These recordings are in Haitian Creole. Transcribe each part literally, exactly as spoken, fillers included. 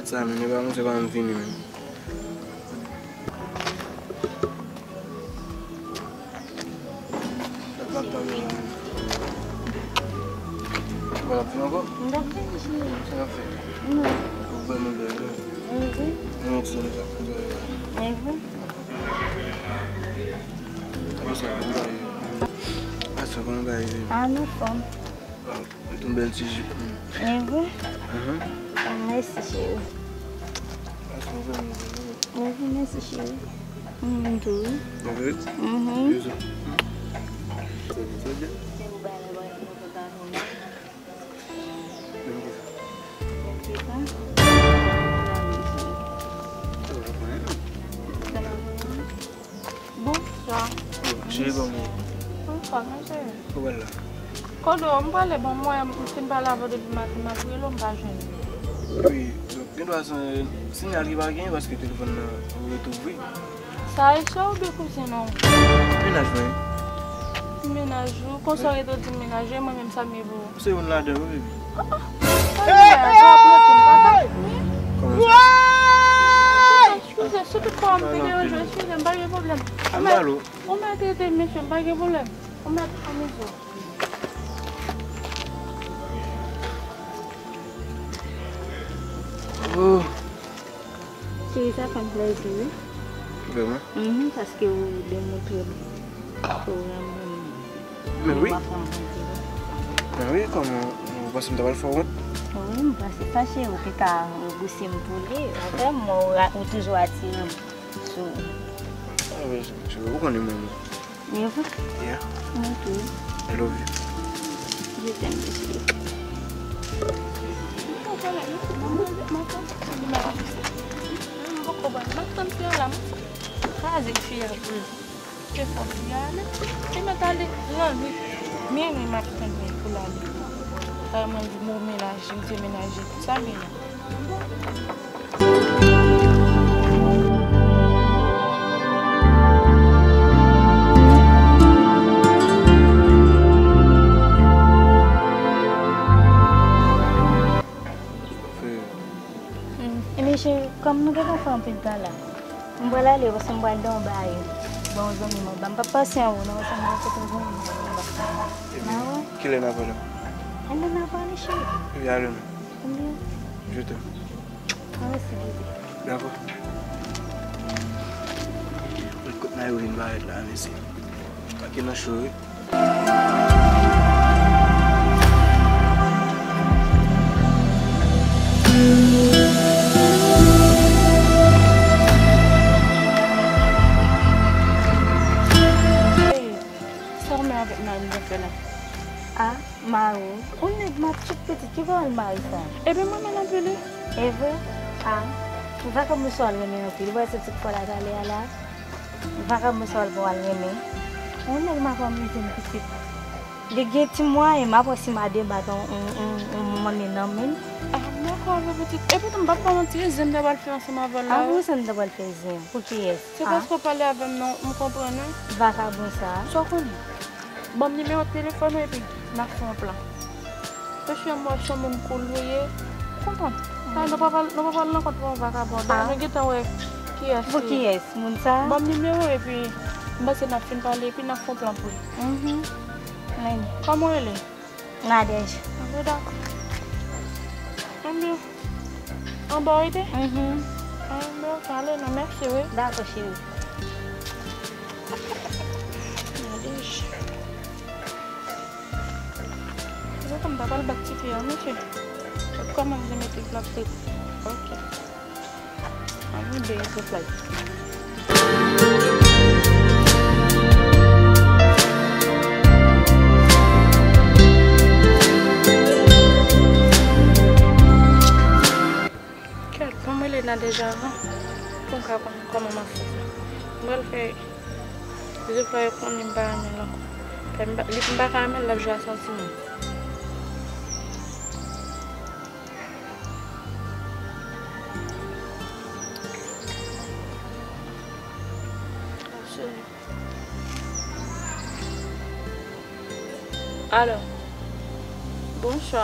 Sa menm, e pa montre pa m vini menm. L ap tann mwen. Ou pa t ap vin ankò? M t ap vin, cheri. Sa w ap fè? Non. Ou vrèman bèl, wi. Mwen di nou sa. Mwen vre? Kòman sa, kòman bagay yo? Asa, kòman bagay yo? Ah, nou fòm. Ou t yon bèl ti jip. E vre? Ahan. Ah, mèsi, cheri. Asa, ou vrèman bèl, wi. E vre, mèsi, cheri. Mm, m tou, wi. Ou vre? Mhm. Bizou. Salut, salut. Bonswa. Cheri, kòman w ye? Anfòm, wi, cheri. Ou pral la? Kote w? M prale, bon, mwen, m fin pale avè w depi maten, m ap rele w, m pa jwenn ou. Wi, donk, gen dwa se siyal ki pa genyen paske telefòn nan ou rete ouvri. Sa e sè w oubyen kouzin ou? Mennaj mwen. Mennaj ou? Konsa w rete w di m mennaj ou, e mwen menm sa m ye pou ou? Se youn ladan yo, baby. Ah, ah. Sa gen la, sa ap note, m pa ka. Kòman sa? Eskize, si tout fwa m te deranje w, eskize, m pa gen pwoblèm. Ou mèt, ou mèt rete mesye, m pa gen pwoblèm. Ou mèt amize w. Oh. Cheri, sa fè m plèzi, wi. Vrèman? Mhm, paske ou demontre m ke w renmen m. Men wi. Men wi, kòman, ou panse m ta pral fè w wont? Wi, m panse sa, cheri, ou te ka bouse m pou li. Vrèman, ou, ou toujou atire m sou ou. Ah wi, cheri, ou konnen mwen. Mwen vre? Yeah. Mwen tou. I love you. Je t'aime, chérie. M poko wè, m ap tann fi a la, m kraze fi a pou l. Se fò fi a ale. Li mèt ale nan lit. Minuit m ap tann li pou l ale. Sa mwen di, mwen menaje, m te menaje tout sa, men Ebyen, cheri, kòm nou gentan fè anpil pale, m pral ale paske m pral nan yon bagay. Bon, zanmi m anba. M p ap pase an wo, non, paske m gen kote zanmi m anba. Ebyen, kilè n a pale? Anben, n a pale, cheri. Ebyen, ale non. Ebyen. Je t'aime. Mwen osi, bebe. Dakò. Mwen kot Nayou vin parèt la, mesye. Pake nan cho, wi. Sa w menm avèk mari m t ap fè la? Ah, mari w? Yon nèg m ap tchit pitit, ki pawòl mari sa? Ebyen, mwen renmen l anpil, wi. E vre? Ah, vagabon sa w renmen anpil, ou wè se ti fò la talè a la? Vagabon sa w pral renmen? Yon nèg m ap anmize m pitit. Li gen ti mwayen, m ap wè si m a debat yon, yon, yon, yon monnen nan men l. Ah, m dakò avè w pitit. Epoutan, m p ap ba w manti, zen m ta pral fè ansanm avè w la. Ah, wi, zen m ta pral fè zen. Pou kiyès? Se paske w pale avè m non, m konprann wi. Vagabon sa. Sa w konnen? Ban m nimewo telefòn ou epi n ap fè yon plan. Mesye, m wè se yon moun cool ou ye. Konprann. Sa, nou pa pral, nou pa pral nan kont pou yon vagabon. Donk, nou gentan wè kiyès li ye. Pou kiyès, moun sa? Ban m nimewo epi m panse n ap fin pale epi n ap fè yon plan pou li. Mhm. Kòman w rele? Nadège. Anben, dakò. Anben. Anba w rete? Mhm. Anben, ok, ale non, mèsi, wi. Dakò, cheri. Nadège. Se pou m ta pral bat tifi a, mesye. Kòman m te mete l ap tete? Ok. Ann nou de reply. Kèt, ban m rele Nadège avan pou m ka konn kòman m ap fè sa. M pral fè reply konnen m pa renmen l ankò. Fè m pa, li, m pa ka renmen l, l ap jwe a santiman. Alo. Bonswa.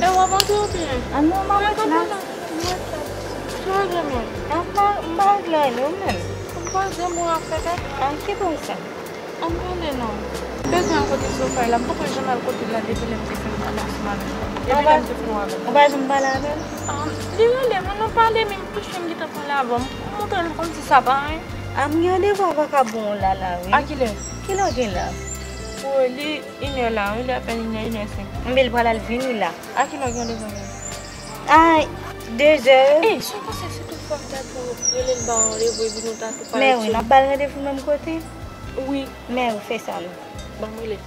E w ap antre oubyen? A non, m ap ret la. Sa w ap fè menm? A, m pa, m pa regle anyen, ou menm? M pa gen moun ap fè tèt. A, ki bò sa? Ann pale non. Bezwen al kote Sofay la, m poko janm al kote l la depi lè m te fin pale ansanm avè l. Depi lè m te fin wè avè l. Ou pa janm pale avè l? A, li rele m, nou pale, men m touche m gentan pale avè w. M montre l kòmsi sa pa anyen. A, m gen randevou ak vakabon w la, la, wi. A kilè? Kilè w gen la? Pou li, inè la, wi, li apèn inè, inè senk. Enben, li pral al vini la. A kilè w gen randevou avè l? A, dezè. Ey, sa w panse si toutfwa m ta tou rele l ba w randevou epi nou ta tou pale? Men wi, n ap ba l randevou menm kote? Wi. Men wi, fè sa non. Ban m rele l.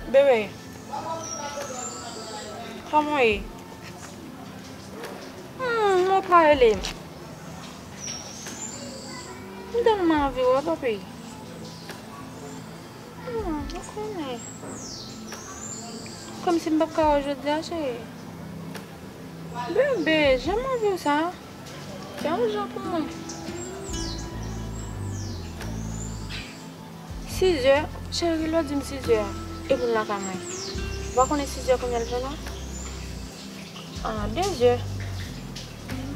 Bebe, kòman w ye? Hmm, ou pa rele m. M tèlman anvi wè w, papi. Hmm, ou konnen. Kòmsi m p ap ka wè w jodi a, cheri. Bebe, jan m anvi w sa. Fè yon jan pou mwen. Sizè, cheri, lè w di m sizè a, epi m lakay mwen. Ou pa konnen sizè kounye a l fè la? A, dezè.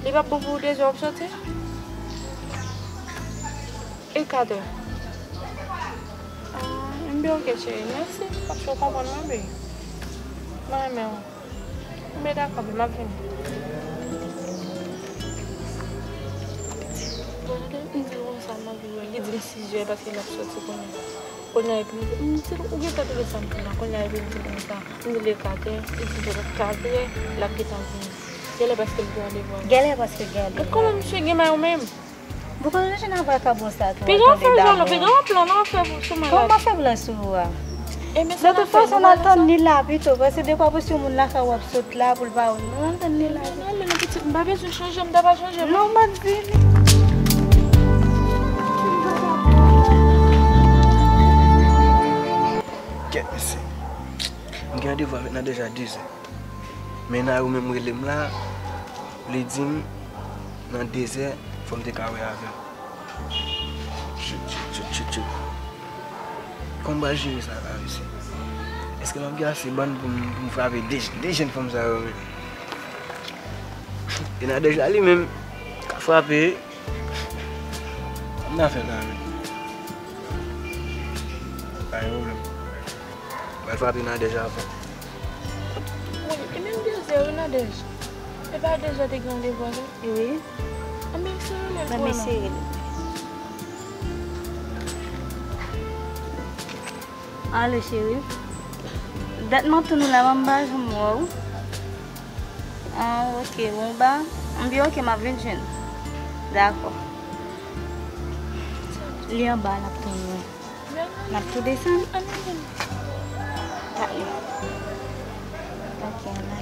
Li p ap bon pou ou dezè w ap soti? E katè. A, enben oke, cheri. Mèsi. Paske w konprann mwen, bebe. Mwen renmen w. Enben dakò, bebe, m ap vini. Bon, m di l konsa, m ap vini. Li di m sizè paske l ap soti kounye a. Kounye a epi m di, m di, ou gentan tande sa m di la. Kounye a epi m di konsa, m di l e katè, li di l e katè, l ap gentan vini. Genlè paske l gen randevou avè m. Genlè paske l gen randevou avè m. Men kòman misye gen may ou menm? Bon, kòman misye nan vakabon sa tou? Piga w fè jalo, piga w plan w ap fè sou mwen la. Kòman fè plan sou ou a? De tout fason, n al tann li la pito, paske de fwa pou si yon moun lakay ou ap sot la pou l pa wè nou, n al tann li la. Nan, men pitit, m pa bezwen chanje, m ta pa chanje. Non, m ap vini. Kèt mesye. M gen randevou avèk Nadège a dezè. Men Nayou menm rele m la, li di m nan dezè fò m te ka wè avè l. Chut, chut, chut, chut, chut. Kòman m pral jere sa la, mesye? Èske m ap gen ase bann pou m, pou m frape de, de jèn fanm sa yo menm? E Nadège la li menm ka frape. Kòman m ta fè la menm? Pa gen pwoblèm. Pral frape Nadège avan. Wi, e menm dezè wi Nadège. E pa dezè te gen randevou avè l? Wi. Anben eseye rele l pou wè non. Eseye rele l. Alo cheri. Dat m ap tann ou la, m pa janm wè w. Ah, ok, bon, ba, m byen, ok, m ap vin jwenn ou. Dakò. Li anba, l ap tann mwen. N ap tou desann. Ale. Ok, ann ale.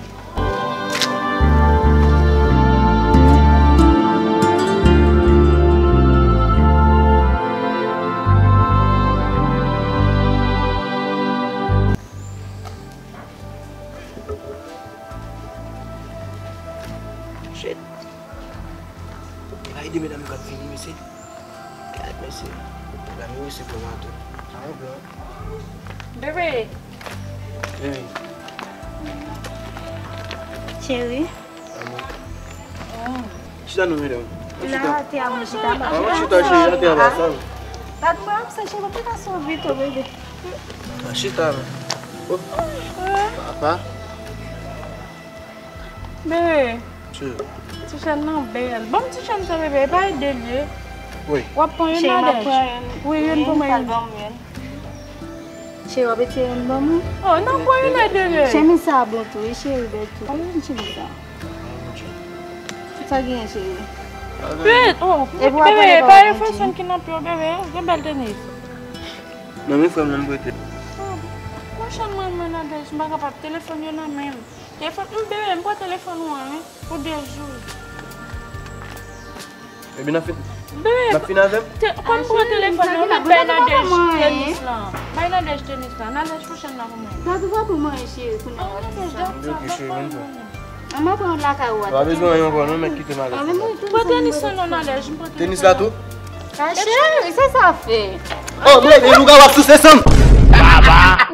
Shit. E pa ide medam yo k ap vini, mesye. Gad, mesye. Medam yo, mesye, pran mato. Sa yon plan. Bebe. Bebe. Cheri. Amour. Oh. Chita non, medam. La, te a mwen chita. Amour, chita, cheri, chita, chita, chita. Gad mwen absent, cheri, mwen te ka sou pito, bebe. Chita, men. Oh. Papa. Bebe. Cheri. Ti chèn nan bèl. Ban m ti chèn sa, bebe, e pa ede l ye. Wi. W ap pran youn, Nadèj? Wi, youn pou mwen, youn. Cheri, w ap retire youn ban mwen? Oh, non, pran youn, bebe. Chemiz sa bon tou, wi, cheri, bèl tou. Kòman chemiz sa? Sa genyen, cheri? Pit, oh, bebe, pa e fason ki nan pye w, bebe, gen bèl tenis. Non, men frè m nan m prete. Oh, machann mwen, mwen, Nadèj, m pa kapab, telefòn yo nan men m. Telefòn, m, bebe, m pran telefòn ou an, wi, pou de jou. Epi n ap fin, n ap fin avè m? Te, kòm pran telefòn nan, ou mèt bay Nadèj tenis lan. Bay Nadèj tenis lan. Nadèj pou chèn nan pou mwen. Dadou pa pou mwen, cheri, pou nan. Nadèj, dat sa, ok, cheri, vin pran. An mwen pran lakay ou a. Ou pa bezwen anyen ankò, non, mèt kite m alèz. Pran tenis lan non, Nadèj, m pran tenis lan. Tenis la tou? A, cheri, se sa fè. Oh, mwen, e loup ap souse san m. Baba.